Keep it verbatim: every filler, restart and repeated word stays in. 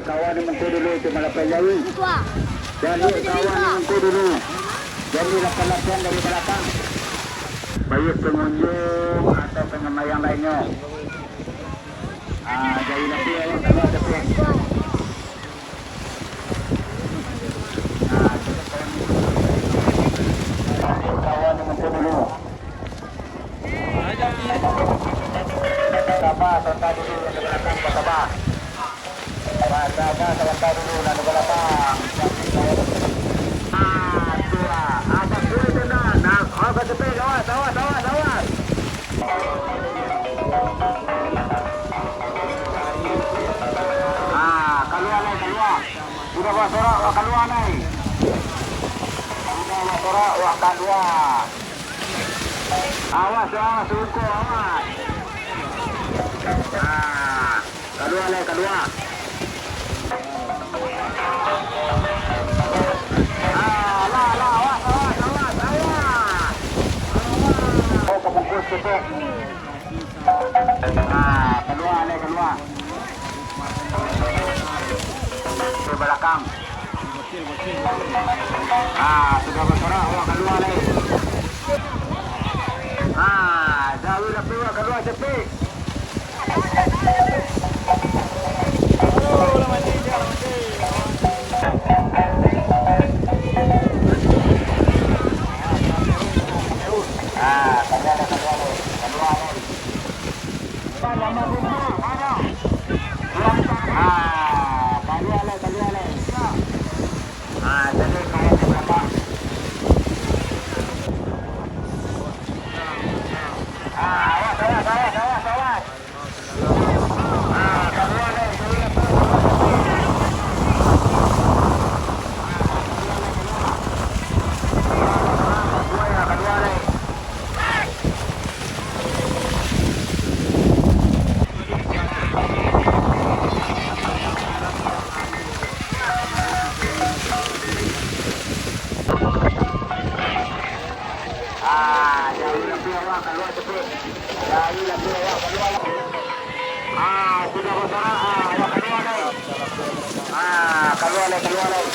Kawan di muko dulu, cuma lapan jari. Jadi kawan di muko dulu. Jadi lapan-lapan dari balakang. Baik pengunjung atau penggemar yang lainnyo. Ah, jari lapeh awak kalua capek. Ah, kawan di muko dulu. Saba, saba dulu, nan di balakang, saba. Saba, saba, saba dulu, nan di balakang. Ah, tu lah. Abang boleh tendang. Nah, abang cepet, awas, awas, awas, awas. Ah, kalua lai, kalua. Sudah basorak, kalua lai. Sudah basorak, kalua. Awas, awas, sungko, awas. Ah, kalua lai, kalua. Ah, lah, lah, awas, awas, awas, awas. Oh, kabungkus ketek. Ah, kalua lai, kalua. Ke balakang. Ah, sudah basorak, awak kalua lai. Ah, jauah lah, awak kalua capek. Ah, kalua lai, kalua lai. Kalua lai. Ah, kalua lai, kalua lai. Ah, jadi kawan di balakang. Ah, awas, awas, awas, awas, awas. Ah, kalua lai, kalua lai. Kalua lai, kalua lai. Ah, jauah lah, awak kalua capek. Jauah lah, awak kalua lah. Ah, sudah basorak, ah, awak kalua lai. Ah, kalua lai, kalua lai.